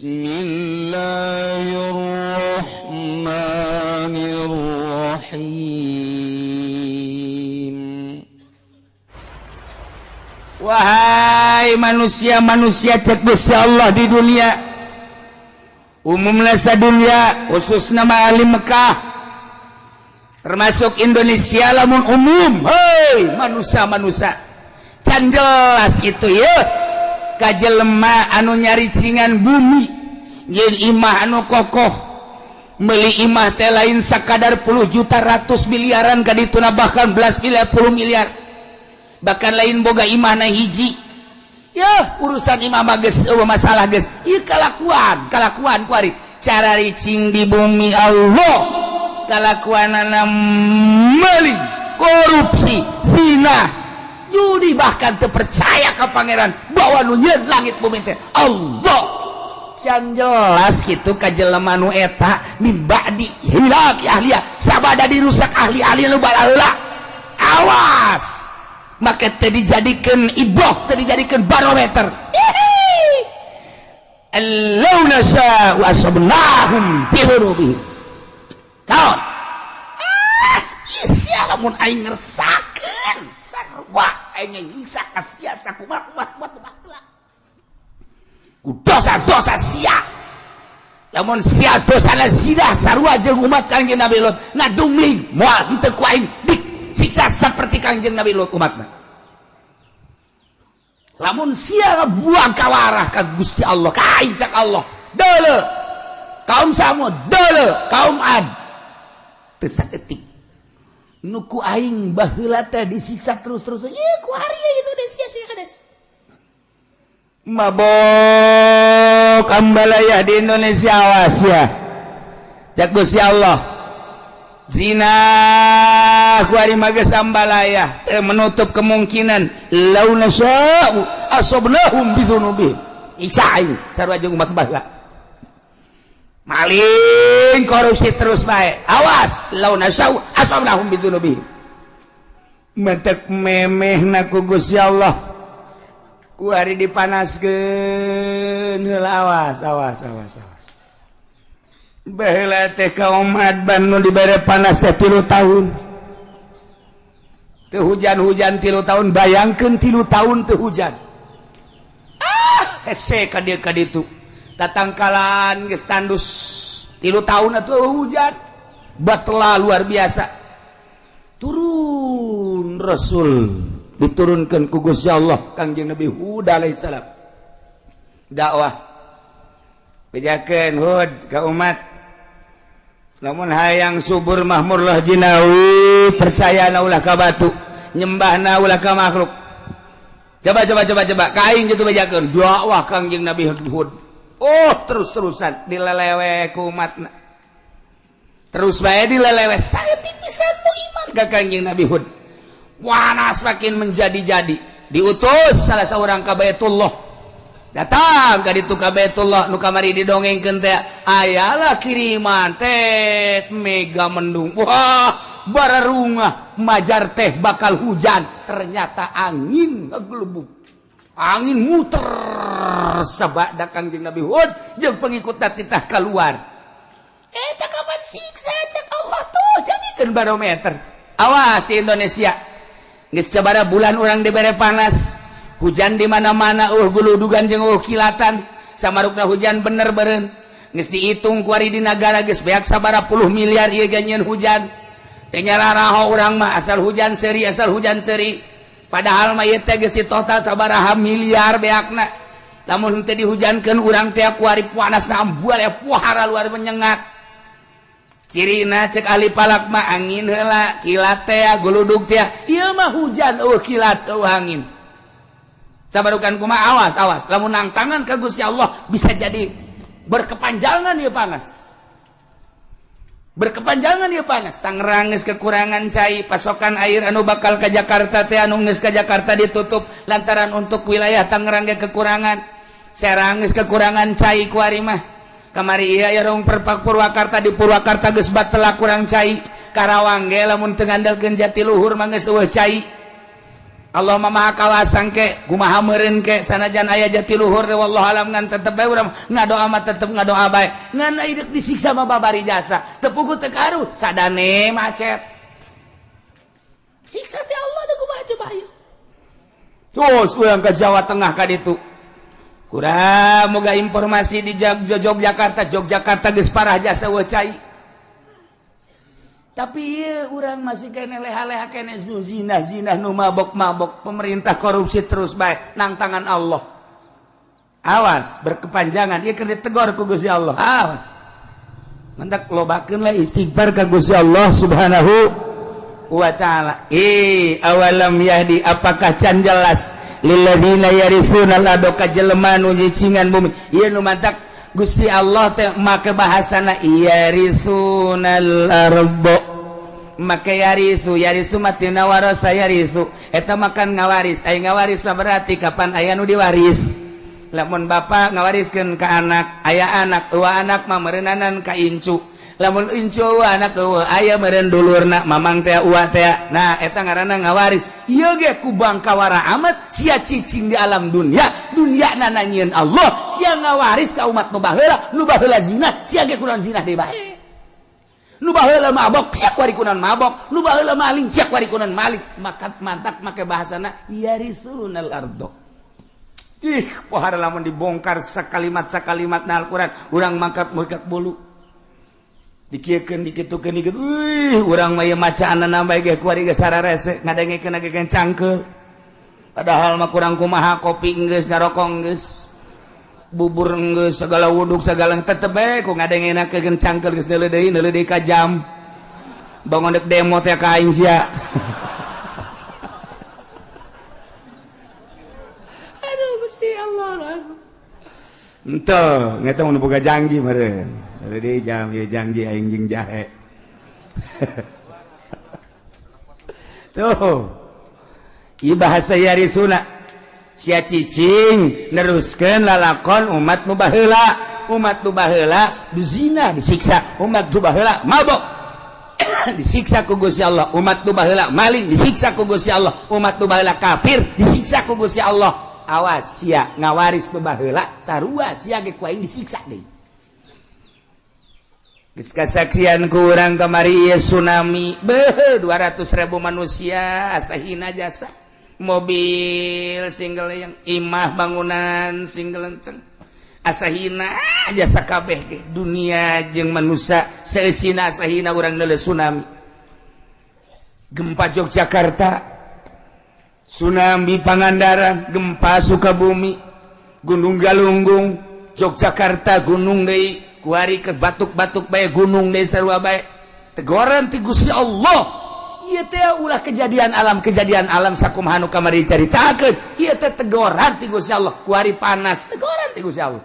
بسم الله الرحمن الرحيم. Wahai manusia-manusia, cek Gusti Allah, di dunia umumnya dunia, khusus nama ahli Mekah, termasuk Indonesia lamun umum. Hei manusia-manusia, can jelas itu ya kajelema anu nyaricingan bumi jeung imah anu kokoh, beli imah teh lain sakadar puluh juta, ratus miliaran kadituna, bahkan belas miliar, puluh miliar. Bahkan lain boga imah na hiji ya, urusan imah mah geus euweuh masalah geus. Ieu kalakuan kalakuan kuari cara ricing di bumi Allah, kalakuanana maling, korupsi, zina, judi, bahkan terpercaya ke Pangeran bahwa nu nyieun langit bumi teh Allah. Can jelas gitu ka jelema nu eta, min ba'di ihlaki ahliha, sabada dirusak ahli-ahli nu balaheula. Awas, maka teh dijadikeun ibroh, teh dijadikeun barometer. Allau nasya'u asabnahum bi dzunubihim. Naon? Ah, sia, lamun aing ngersakeun sarua aing nyiksa ka sia sakumaha kumaha kumaha ku dosa-dosa sia. Lamun sia dosana zina sarua jeung umat Kangjeng Nabi Lut, ngadumling, moal henteu ku aing disiksa seperti Kangjeng Nabi Lut umatna. Lamun sia buang kawarah ka Gusti Allah, ka aing, cak Allah, deuleu kaum Samud, deuleu kaum Ad, teu saeutik nu ku aing baheula teh disiksa terus-terus. Ieu ku ari Indonesia sih kades mabok ambalaya di Indonesia. Awas ya, cek Gusti Allah, zina kuari mah geus ambalaya, teu menutup kemungkinan lau nasya'u asabnahum bidzunubihim. Iksa aing sarua jeung umat baheula. Maling, korupsi terus bae, awas, lau nasya'u asabnahum bidzunubihim. Mentek memehna ku Gusti Allah kuari dipanaskeun heula. Awas, awas, awas, awas. Baheula teh kaum Ad nu dibere panas teh 3 tahun teu hujan-hujan, 3 tahun. Bayangkeun 3 tahun teu hujan. Ah, hese ka dieu ka ditu, tatangkalan geus tandus, 3 tahun atuh hujan batla luar biasa. Turun Rasul, diturunkan ku Gusti Allah Kangjeng Nabi Hud alaihissalam, dakwah, bejakeun Hud ka umat, lamun hayang subur mahmurlah jinawi, percaya na ulah ka batu, nyembahna ulah ka makhluk. Coba, coba, coba, coba ka aing gitu. Bejakeun dakwah Kangjeng Nabi Hud, oh, terus-terusan dilelewe ku umatna, terus bae dilelewe, saya tipisan mu iman ka Kangjeng Nabi Hud. Wanas makin menjadi-jadi, diutus salah seorang ka Baitullah. Datang ka ditu ka Baitullah nu kamari didongengkeun teh, ayalah kiriman teh mega mendung, wah, bararungah, majar teh bakal hujan. Ternyata angin ngegelubuk, angin muter sabada Kangjeng Nabi Hud jeung pengikut titah keluar. Eh, tak kapan siksa, cek Allah. Tuh, jadikeun barometer. Awas di Indonesia. Geus sabaraha bulan urang dibere panas, hujan di mana-mana, guludugan jeung kilatan. Samarukna hujan bener beren geus dihitung kuari di nagara geus beak sabaraha puluh miliar ieu ganyeun hujan teh. Nyararaho urang mah, asal hujan seri, asal hujan seri. Padahal mah ieu teh geus di total sabaraha miliar beakna. Lamun teu dihujankeun urang teh kuari panas ambual ya, puhara luar menyengat. Cirina cek ahli falak mah angin heula, kilat teh, guludug teh. Ieu mah hujan euweuh kilat, euweuh angin. Sabarukan kumaha? Awas, awas, lamun nangtangan ka Gusti Allah bisa jadi berkepanjangan ieu panas, berkepanjangan ieu panas. Tangerang geus kekurangan cai, pasokan air anu bakal ke Jakarta teh, anu geus ka Jakarta ditutup lantaran untuk wilayah Tangerang ge kekurangan. Serang geus kekurangan cai kuari mah. Kamari iya ya rong perpak Purwakarta, di Purwakarta geus batela kurang cai. Karawang ge lamun teu ngandalkeun Jatiluhur mah geus euweuh cai. Allah mah maha kawasang ke kumaha meureun ke sanajan aya jatiluhur wallahu alam ngan tetep bae urang ngadoa mah tetep ngadoa bae ngan deuk disiksa mah babari jasa teu puguh teu karuh sadane macet siksa teh Allah da kumaha coba ayo. Terus urang ke Jawa Tengah ka ditu kurang moga informasi di Yogyakarta. Yogyakarta geus parah jasa euweuh cai, tapi ieu urang masih kene leha-leha kene zina zina nu mabok-mabok, pemerintah korupsi terus bae nang tangan Allah. Awas berkepanjangan ieu keur ditegor ku Gusti Allah. Awas, mantak lobakeun lah istighfar ka Gusti Allah Subhanahu wa Ta'ala. Eh, awalam yahdi, apakah can jelas, lilladzina yaritsuna al-ardha, ka jelema nu nyicingan bumi. Ieu nu mantak Gusti Allah teh make bahasana yarisunal ardo, make yarisu. Yarisu matina warasa yarisu, eta makan ngawaris. Aya ngawaris mah berarti kapan aya nu diwaris. Lamun bapak ngawariskeun ka anak, aya anak eueuh, anak mah meureunnanan ka incu. Lamun incu eueuh, anak eueuh, aya meureun dulurna, mamang teh, uwa teh. Nah, eta ngaranna ngawaris. Ieu ge ku bangkawara amat sia cicing di alam dunia, dunia nananyieun Allah. Sia ngawaris ka umat nu baheula. Nu baheula zina, sia ge kunaon zina deui bae. Nu baheula mabok, sia kuari kunaon mabok. Nu baheula maling, sia kuari kunaon maling. Maka mantak make bahasana yarisunal ardo. Ih, pohara lamun dibongkar sakalimat sakalimat na Al-Quran, urang mangkat mangkat bolu dikieukeun, dikitukeun, dikit. Wih, urang mah ieu macaanna bae ge kuari ge sararese ngadengekeun ge cangkeul. Padahal mah kurang kumaha, kopi geus, ngarokok geus, bubur geus, segala wuduk segala, tetep bae ku ngadengenakeun cangkeul. Geus neuleuh deui, neuleuh deui ka jam, bangun dek demo teh ka aing sia. Aduh Gusti Allah, ente ngeta mun boga janji meureun. Jadi jam ya janji aing jeung jahe. Tuh. Ieu bahasa yarisuna. Sia cicing neruskeun lalakon umat nu baheula. Umat nu baheula dizina disiksa, umat nu baheula mabok disiksa ku Gusti Allah, umat nu baheula maling disiksa ku Gusti Allah, umat nu baheula kafir disiksa ku Gusti Allah. Awas sia ngawaris nu baheula, sarua sia ge ku aing disiksa deui. Geus kasaksian ku urang kamari ieu tsunami, beuh, 200.000 manusia asa hina jasa. Mobil single yang imah bangunan single enceng asa hina jasa kabeh ge. Dunia jeung manusia seusina asa hina urang neuleuh tsunami. Gempa Yogyakarta, tsunami Pangandaran, gempa Sukabumi, Gunung Galunggung, Yogyakarta gunung deui, kuari ke batuk-batuk bae gunung deui, sarua bae tegoran ti Gusti Allah. Ieu teh ulah kejadian alam, kejadian alam sakumaha nu kamari caritakeun. Ieu teh tegoran ti Gusti Allah. Kuari panas, tegoran ti Gusti Allah.